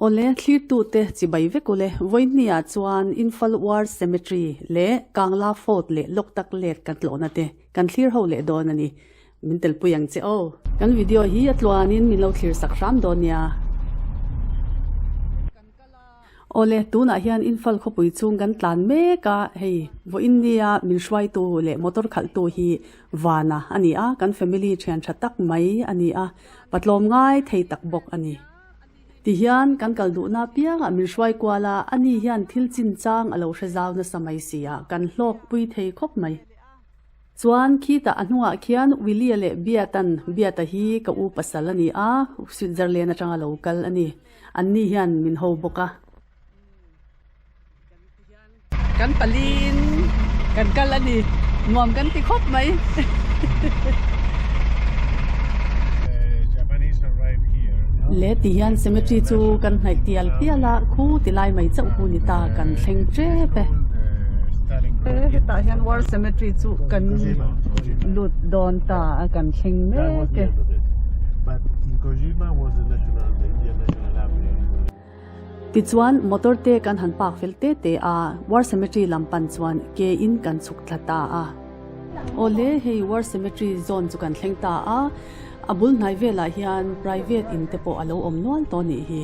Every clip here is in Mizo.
Awle, thlirtute chibai vek ule, Vawihnia chuan Imphal War Cemetery leh Kangla Fort leh Loktak Lake kan tlawhna te kan thlir ho leh dawn a ni. Min telpui ang che aw. Kan video hi a tluanin min lo thlir sak hram dawn nia. Awle, tunah hian Imphal khawpui chung kan tlan mek a, hei vawiin nia min hruaitu leh motor khalhtu hi Vana a ni a, kan family thian tha tak mai a ni a, patlawm ngai thei tak bawk a ni. Tihian kan kal duhna apiangah min hruai kual a, ani hian thil chinchang a lo hre zau nasa mai si a, kan hlawkpui thei khawp mai. Chuan khitah a hnungah khian Willie-a leh Beat-a'n, Beat-a hi ka u pasal a ni a, Switzerland atanga lo kal a ni. Anni hian min ho bawk a. Kan paliin kan kal a ni. Nuam kan ti khawp mai. Le ti hian cemetery chu kan hnaih tial tial a, khu ti lai mai chauh hu ni ta kan thleng tep e. Hetah hian war cemetery chu kan lut dawn ta a kan thleng mek e. Tichuan motor te kan han park fel te te a, war cemetery lam pan chuan ke in kan chhuk thla ta a. Awle hei war cemetery zawn chu kan thleng ta a, a bul hnai velah hian private in te pawh a lo awm nual tawh nih hi.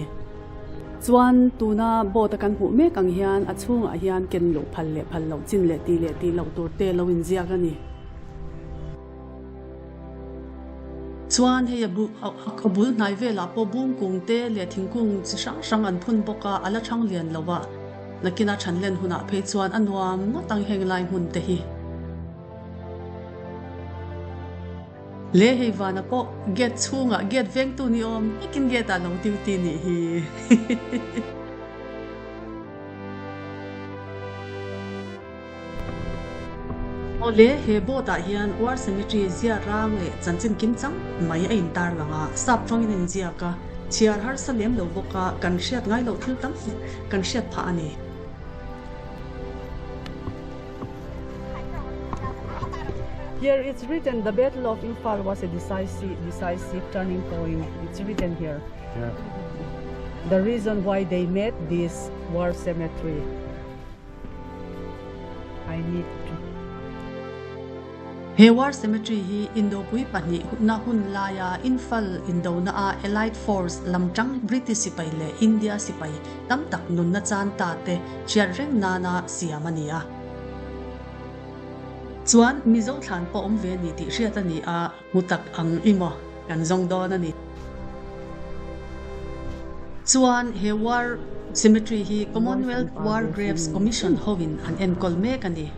Chuan tuna boat a kan hmuh mek ang hian a chhungah hian ken luh phal leh phal loh chin leh tih leh tih loh tur te lo inziak a ni. Chuan hei a a bul hnai velah pawh bungkung te leh thingkung chi hrang hrang an phun bawk a, a la thang lian lo a, nakina than len hunah phei chuan a nuam ngawt ang heng lai hmun te hi. Le hei vana pawh gate chhungah gate vengtu ni awm takin gate ah lo duty nih hi. Awle, he board ah hian War Cemetery zia rang leh chanchin kimchang mai a intar lang a, sap tawngin a inziak a, chhiar harsa lem lo bawk a, kan hriat ngai loh thil tam tak kan hriat phah a ni. Here it's written the battle of Imphal was a decisive, decisive turning point. It's written here. Yeah. The reason why they made this war cemetery. I need to. He war cemetery hi Indopui pahnihna hun laia Imphal indona-a Allied Force lamtang British sipai leh India sipai tam tak nunna chan ta te hriat reng nana siam a ni a. Chuan Mizo thlan pawh awm ve a ni tih hriat a ni a, hmu tak ang i maw kan zawng dawn a ni. Chuan he war cemetery hi Commonwealth War Graves Commission hoin an enkawl mek a ni.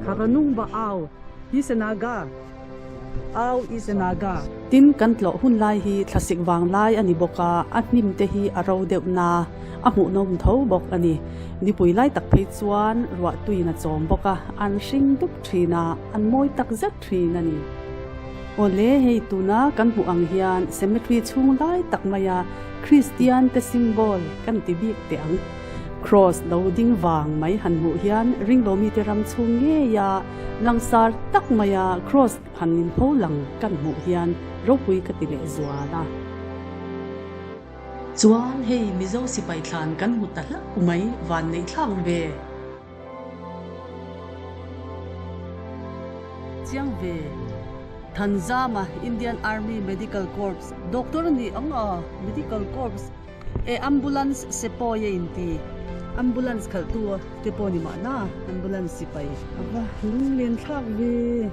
Haranungba au hi se naga. Au is a Naga. Tin, kan tlawh hun lai hi thlasik vang lai a ni bawk a, a hnim te hi a ro deuh na, a hmuhnawm tho bawk a ni. Nipui lai tak phei chuan ruah tuin a chawm bawk a, an hring dup thin a, an mawi tak zet thin a ni. Awle, hei tuna kan hmuh ang hian cemetery chhung lai tak maia Kristian te symbol kan ti bik teh ang. Kraws lo ding vang mai han hmuh hian ringlomi te ram chhung ngeia langsar tak maia kraws han inpho lang kan hmuh hian ropui ka ti leh zual a. Chuan hei Mizo sipai thlan kan hmu ta hlauh mai van neih thlak ve. Chiang ve. Thanzama Indian Army Medical Corps Doctor a ni ang a, Medical Corps. E ambulance sepoy a inti ambulance khalh tu te pawh ni mahna ambulance sipai a va lunglen thlak ve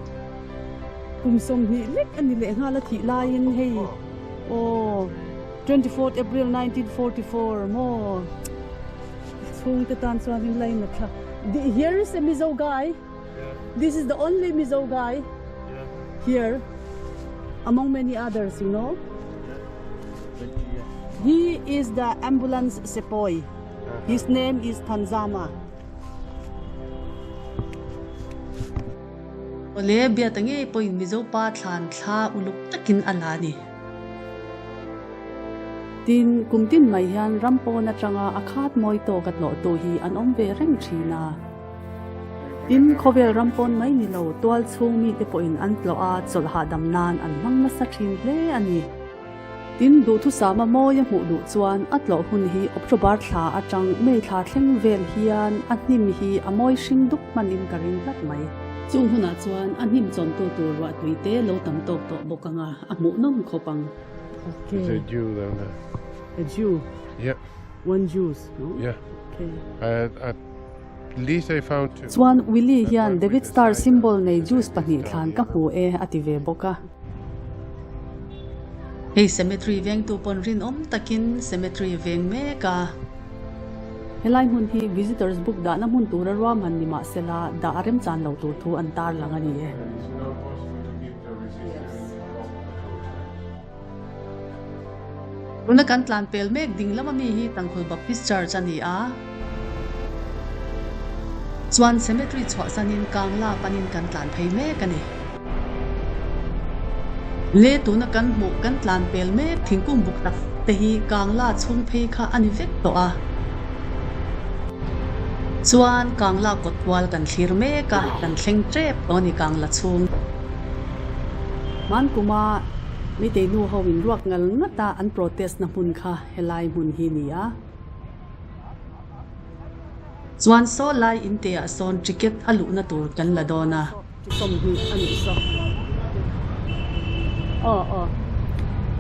kum 20 lek a ni leh nghal a thih laiin hei aw 24th April 1944 maw chhungte tan chuanin lain a thlak here is a Mizo guy this is the only Mizo guy here among many others you know. He is the ambulance sepoy. His name is Thanzama. Awle, Biata ngei pawhin Mizo pa thlan thla uluk takin a la a ni. Tin, kum tin mai hian ram pawn atanga a khat mawi tawk a tlawhtu hi an awm ve reng thin a. Tin, khawvel ram pawn mai ni lo, tual chhung mite pawhin an tlawh a, chawlh hahdam nan an hmang nasa thin hle a ni. Tin, duhthusama mawi a hmuh duh chuan a tlawh hun hi October thla atang May thla thleng vel hian a hnim hi a mawi hring duk hmanin ka ring tlat mai. Chung hunah chuan a hnim chawmtu tur ruahtui te lo tam tawk tawh bawk anga a hmuhnawm khawp ang. There's a dew down there. A dew? Yeah. One juice, no? Yeah. Okay. Uh, at least I found two. Chuan Willie hian David Star symbol nei juice pahnih thlan ka hmu e a ti ve bawk a. Hei cemetery vengtu pawn rinawm takin cemetery veng mek a. Helai hmun hi visitors book dahna hmun tura ruahman ni mahsela dah a remchan lo tur thu an tarlang a ni e. Tuna kan tlan pel mek ding lama mi hi Tangkhul Baptist Church a ni a. Chuan cemetery chhuahsanin Kangla panin kan tlan phei mek a ni. Le tuna kan hmuh kan tlan pel mek thingkung buk tak te hi Kangla chhung phei kha a ni vek tawh a. Chuan Kangla kawt kual kan thlir mek a, kan thleng tep tawh a ni Kangla chhung. Hmankuma Meitei nu ho in ruak ngal ngat a an protest na hmun kha helai hmun hi ni a. Chuan saw lai in te ah sawn ticket a luhna tur kan la dawn a. 20 a nih saw. Aw aw.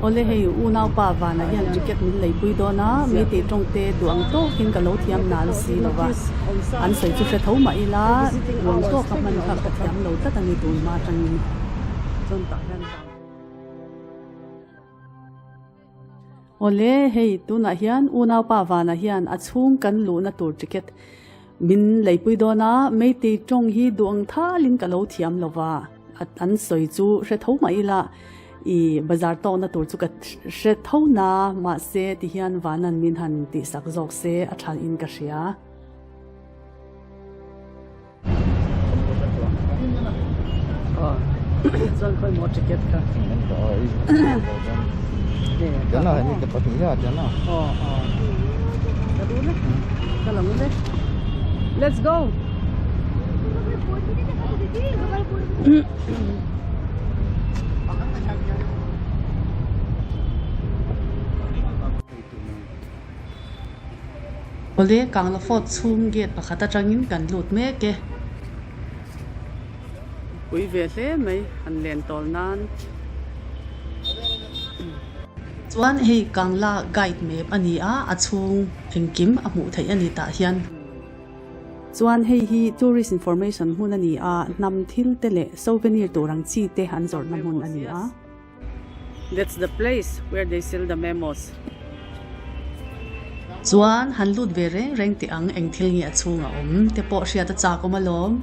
Awle hei unau pa vana hian ticket min leipui dawn a, Meitei tawng te duh ang tawkin ka lo thiam nal si lo va. An sawi chu hre tho mah ila ruang tawk a hman kha ka thiam lo tlat a ni tun hma atangin. Awle, hei tunah hian unaupa Vana hian a chhung kan luhna tur ticket min leipui dawn a, Meitei tawng hi duh ang thalin ka lo thiam lo va, an sawi chu hre tho mah ila i bazar tawkna tur chu ka hre tho na, mahse tihian Vana'n min han tihsak zawk se a tha in ka hria. Chuan khawi maw ticket kha. Tiana hei ni te pahnih hian tiana. Aw aw. Ka duh le. Ka lang le. Let's go. Awle Kangla Fort chhung gate pakhat atangin kan lut mek e. Pui ve hle mai han len tawl nan. Chuan hei Kangla guide map a ni a, a chhung engkim a hmuh theih a ni tah hian. Chuan hei hi tourist information hmun a ni a, hnam thil te leh souvenir tur ang chi te an zawrhna hmun a ni a. That's the place where they sell the memos. Chuan han lut ve reng reng teh ang eng thil nge a chhung a awm te pawh hriat a chak awm alawm.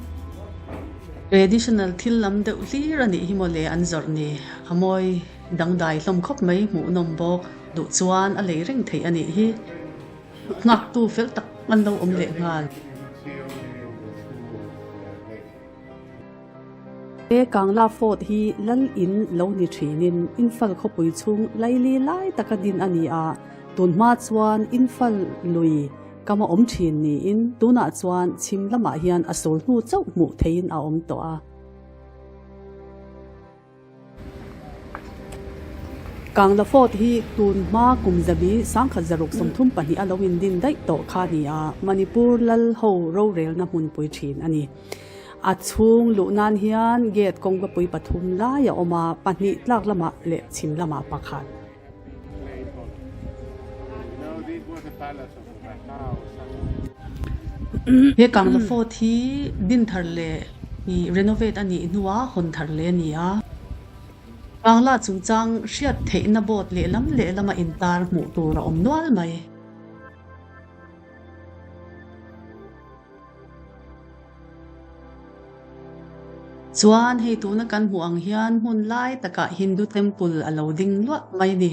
Traditional thil lam deuh hlir a nih hi mawle an zawrh ni. A mawi dangdai hlawm khawp mai hmuhnawm bawk duh chuan a lei reng theih a nih hi. Nghaktu fel tak an lo awm leh nghal. He Kangla Fort hi Lal in lo ni thinin Imphal khawpui chhung laili lai taka din a ni a, tunhma chuan Imphal lui kama awm thin niin tunah chuan chhim lamah hian a sul hnu chauh hmuh theihin a awm tawh a. Kangla Fort hi tun hma kum zabi 1932 a lo indin daih tawh kha a ni a, Manipur lal ho rorelna hmunpui thin a ni. A chhung luh nan hian gate kawngkapui pathum lai a awm a, pahnih tlak lamah leh chhim lamah pakhat. He Kangla Fort hi din thar leh ih renovate a nih hnuah hawn thar leh a ni a. Kangla chungchang hriat theihna board lehlam lehlama intar hmuh tur a awm nual mai. Chuan hei tuna kan hmuh ang hian hmun lai takah Hindu temple a lo ding luah mai a ni.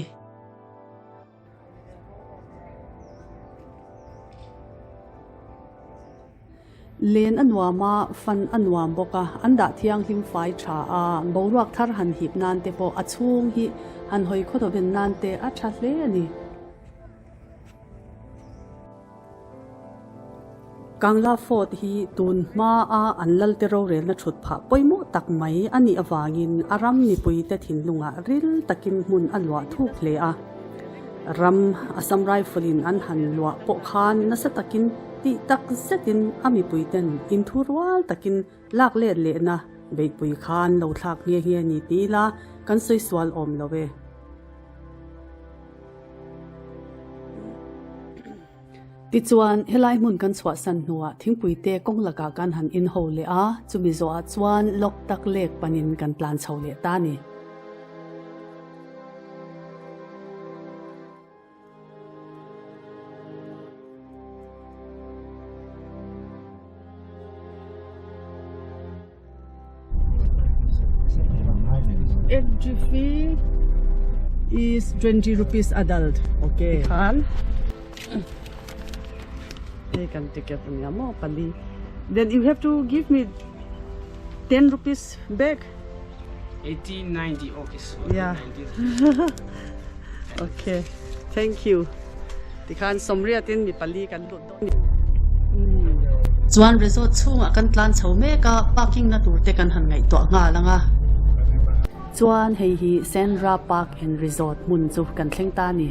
Len a nuam a, fan a nuam bawk a, an dah thianghlim fai tha a, boruak thar han hip nan te pawh a chhung hi han hawi khawtawven nan te a tha hle a ni. Kangla Fort hi tun hma a an lalte rorelna thut phah pawimawh tak mai a nih avangin a ram mipuite thinlungah ril takin hmun a luah thuk hle a. Ram Assam Rifle in an han luah pawh khan nasa takin tih tak zetin a mipuiten inthurual takin lak let lehna beihpui khan lo thlak nghe nghe ni ti ila kan sawi sual awm lo e. Tichuan, helai hmun kan chhuahsan hnuah thingpui te kawng lakah kan han inho leh a, chumi zawhah chuan lawk tak lek panin kan tlan chho leh ta a ni. Entry fee is 20 rupees adult. Okay. Khan. Hei kan ticket ania maw pali. Then you have to give me 10 rupees back. 80, 90, okay. So Yeah. 90. Okay. Thank you. Tikhan sawmriatin mi pali kan lut dawn. Chuan resort chhungah kan tlan chho mek a, parking na tur te kan han ngaihtuah nghal ang a. Chuan hei hi Sandra Park and Resort hmun chu kan thleng ta a ni.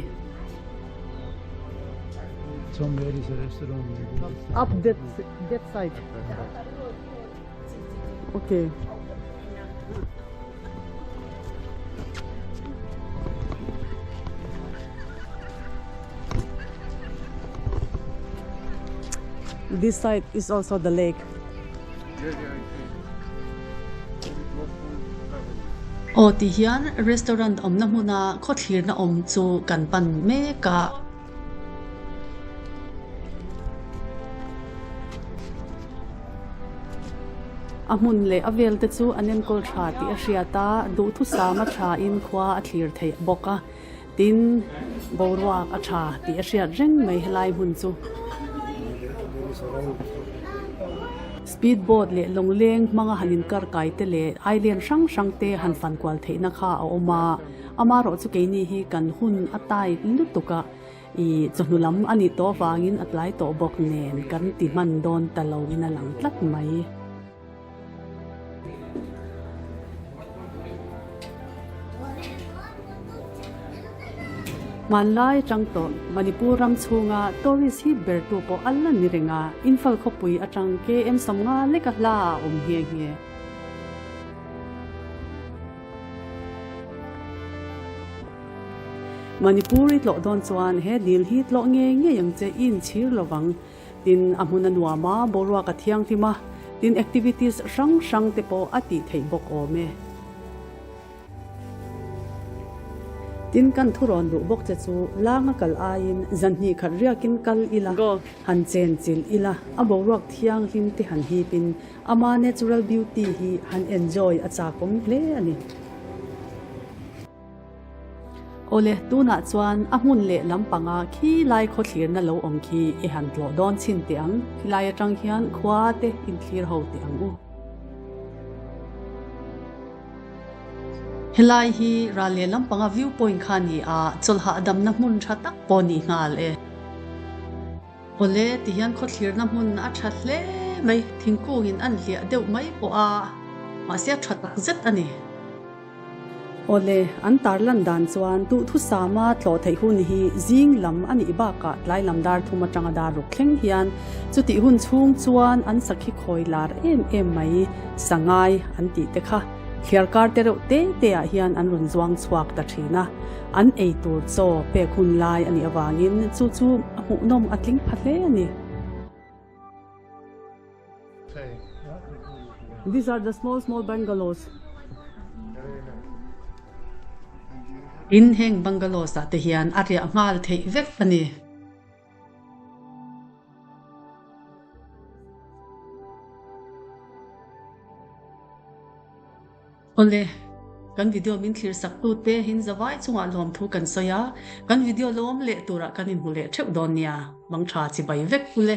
Up that that side. Okay. This side is also the lake. Aw ti hian restaurant awmna hmuna khawthlirna awm chu kan pan mek a. A hmun leh a vel te chu an enkawl tha tih a hriat a, duhthusam a tha in khua a thlir theih bawk a, tin boruak a tha tih a hriat reng mai helai hmun chu. Speed boat leh lawngleng hmanga han inkar kai te leh island hrang hrang te han fankual theihna kha a awm a, amaherawh chu keini hi kan hun a tai lutuk a. I chawhnu lam a nih tawh avangin a tlai tawh bawk nen kan ti hman dawn ta lo in a lang tlat mai. Hmanlai atang tawh Manipur ram chhunga tourist hip bertu pawh a la ni reng a, Imphal khawpui atang KM 50 leka hla a awm nghe nghe. Manipur i tlawh dawn chuan he dil hi tlawh ngei ngei ang che i inchhir lovang. Tin, a hmun a nuam a, boruak a thianghlim a, tin activities hrang hrang te pawh a tih theih bawk awm e. Tin, kan thurawn duh bawk che chu langa kal aiin zanhnih khat riakin kal ila, han chen chilh ila, a boruak thianghlim te han hipin ama natural beauty hi han enjoy a chakawm hle a ni. Awle, tunah chuan a hmun leh lampanga khi lai khawthlirna lo awm khi i han tlawh dawn chhin teh ang, khilai atang hian khua te inthlir ho teh ang u. Helai hi ral leh lampanga view point kha ni a, chawlhah damna hmun tha tak pawh ni nghal e. Awle, tihian khawthlirna hmun a tha hle mai, thingkungin an hliah deuh mai pawh a, mahse a tha takzet a ni. Awle, an tarlan dan chuan duhthusama tlawh theih hun hi zing lam a nih bakah tlai lam dar thum atanga dar ruk thleng hian chutih hun chhung chuan an sakhi khawi lar em em mai sangai an tih te kha thliar kar te reuh te te ah hian an rawn zuang chhuak ta thin a, an ei tur chaw pek hun lai a nih avangin chu chu a hmuhnawm a tling pha hle a ni. These are the small small bungalows. In heng bungalows ah te hian a riah nghal theih vek a ni. Awle, kan video min thlir sak tu te hin zavai chungah lawmthu kan sawi a, kan video lawm leh turah kan inhmu leh theuh dawn nia, mang tha chibai vek ule.